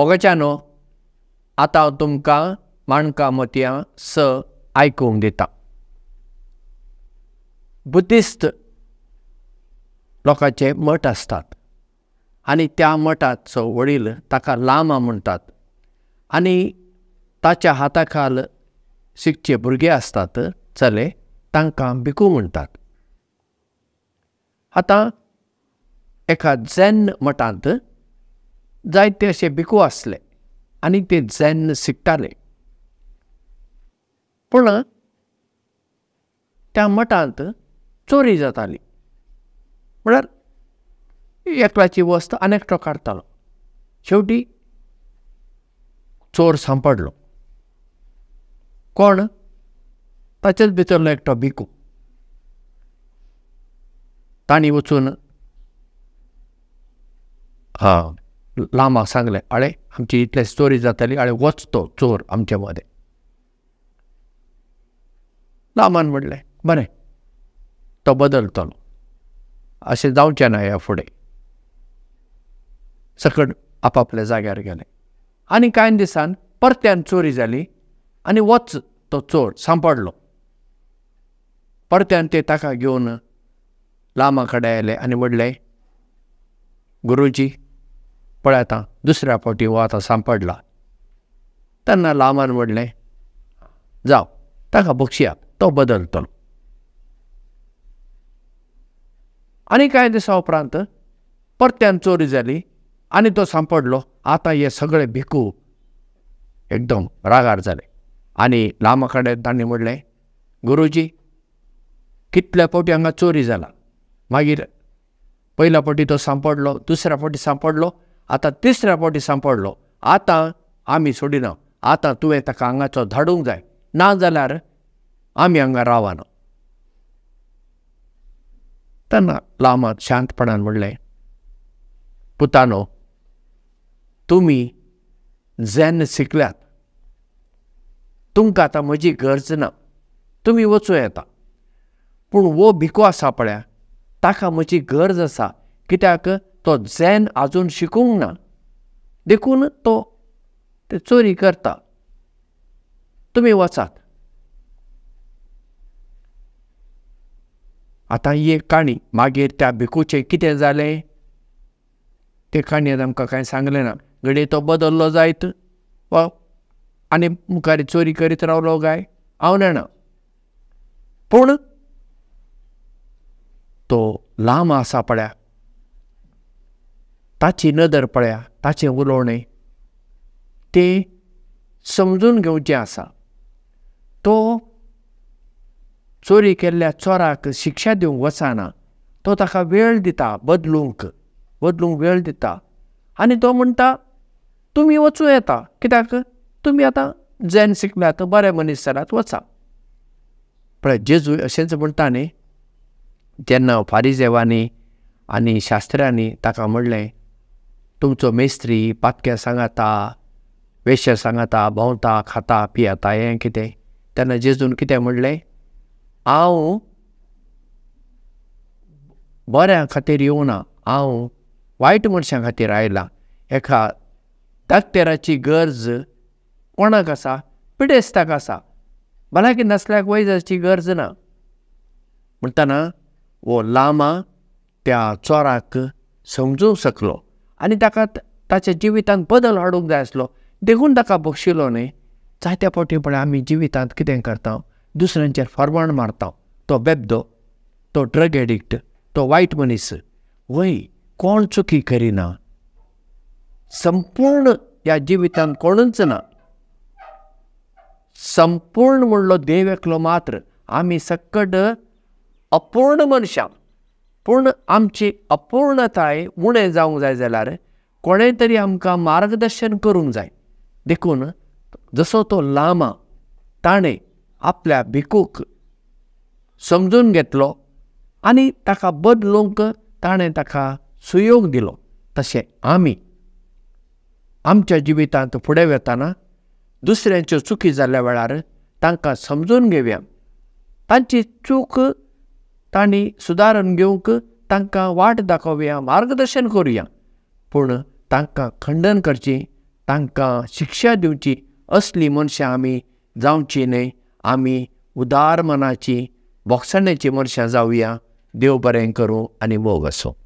मोगाच्यानो, आतां हांव तुमकां माणकां मोतयां 6 आयकूंक दिता. बुद्धिस्त लोकांचे मठ आसतात आनी त्या मठाचो वडील ताका लामा म्हणटात आनी ताच्या हाताखाल शिकचे भुरगे आसतात चले, तांकां भिकू म्हणटात. आतां एका झॅन मठांत जायते अशे भिकू आसले आनी ते झॅन शिकताले. पूण त्या मठांत चोरी जाताली, म्हळ्यार एकल्याची वस्त आनी एकटो काडटालो. शेवटी चोर सांपडलो. कोण? ताचेच भितरलो एकटो भिकू. तांणी वचून लामाक सांगलें, आळे आमची इतले चोरी जाताली, आळे वच तो चोर आमचे मदें. लामान म्हणलें, बरें, तो बदलतलो, अशें जावचें ना ह्या फुडें. सकट आपापल्या जाग्यार गेले आनी कांय दिसान परत्यान चोरी जाली आनी वच तो चोर सांपडलो. परत्यान ते ताका घेवन लामा कडेन आयले आनी म्हणलें, गुरुजी पळय आतां दुसऱ्या फावटी हो आतां सांपडला. तेन्ना लामान म्हणलें, जावं ताका बक्षया, तो बदलतलो. आनी कांय दिसां उपरांत परत्यान चोरी जाली आनी तो सांपडलो. आतां हे सगळे भिकू एकदम रागार जाले आनी लामा कडेन तांणी म्हणलें, गुरुजी कितल्या फावटी हांगा चोरी जाला, मागीर पयल्या फावटी तो सांपडलो, दुसऱ्या फावटी सांपडलो, आतां तिसऱ्या फावटी सांपडलो, आतां आमी सोडिना, आतां तुवें ताका हांगाचो धाडूंक जाय, ना जाल्यार आमी हांगा रावना. तेन्ना लामान शांतपणान म्हणलें, पुतानो, तुमी झॅन शिकल्यात, तुमकां आतां म्हजी गरज ना, तुमी वचूं येता. पूण हो भिकू आसा पळया, ताका म्हजी गरज आसा, कित्याक तो झॅन आजून शिकूंक ना, देखून तो ते चोरी करता, तुमी वचात. आतां ही एक काणी. मागीर त्या भिकूचें कितें जालें ते काणयेन आमकां कांय सांगलें ना. घडये तो बदल्लो जायत वा आनी मुखार चोरी करीत रावलो काय हांव जाणा, पूण तो लामा आसा पळया, ताची नदर पळया, ताचें उलोवणें तें समजून घेवचें आसा. तो चोरी केल्ल्या चोराक शिक्षा दिवंक वचना, तो ताका वेळ दिता, बदलूंक वेळ दिता आनी तो म्हणटा, तुमी वचूं येता, कित्याक तुमी आतां झॅन शिकल्यात, बरे मनीस जाल्यात, वचा. पळय जेजू अशेंच म्हणटा न्ही, जेन्ना फारिजेवांनी आनी शास्त्र्यांनी ताका म्हणलें, तुमचो मेस्त्री पातक्या सांगाता, वेश्या सांगाता, भोंवता, खाता, पियेता, हें कितें, तेन्ना जेजून कितें म्हणलें, हांव बऱ्या खातीर येवना, हांव वायट मनशां खातीर आयलां. एका दाक्तेराची गरज कोणाक आसा? पिडेस्ताक आसा, भलायकी नासल्याक वैजाची गरज ना. म्हणटना हो लामा त्या चोराक समजूंक शकलो आनी ताका ताच्या जिवितांत बदल हाडूंक जाय आसलो, देखून ताका बक्षिलो न्ही. जायत्या फावटी पळय आमी जिवितांत कितें करता, दुसऱ्यांचेर फरमाण मारता, तो बेबदो, तो ड्रग एडिक्ट, तो वायट मनीस. वय, कोण चुकी करिना, संपूर्ण ह्या जिवितांत कोणूच ना, संपूर्ण म्हणलो देव एकलो मात्र. आमी सक्कड अपूर्ण मनशां, पूण आमची अपूर्णताय उणें जावंक जाय जाल्यार कोणें तरी आमकां मार्गदर्शन करूंक जाय. देखून जसो तो लामा ताणें आपल्या भिकूक समजून घेतलो आनी ताका बदलूंक ताणें ताका सुयोग दिलो, तशें आमी आमच्या जिवितांत फुडें वतना दुसऱ्यांच्यो चुकी जाल्ल्या वेळार तांकां समजून घेवया, तांची चूक तांणी सुदारण घेवंक तांकां वाट दाखोवया, मार्गदर्शन करुया, पूण तांकां खंडन करची, तांकां शिक्षा दिवची असली मनशां आमी जावची न्हय. आमी उदार मनाची, भोगसण्याची मनशां जावया. देव बरें करूं आनी मोग आसूं.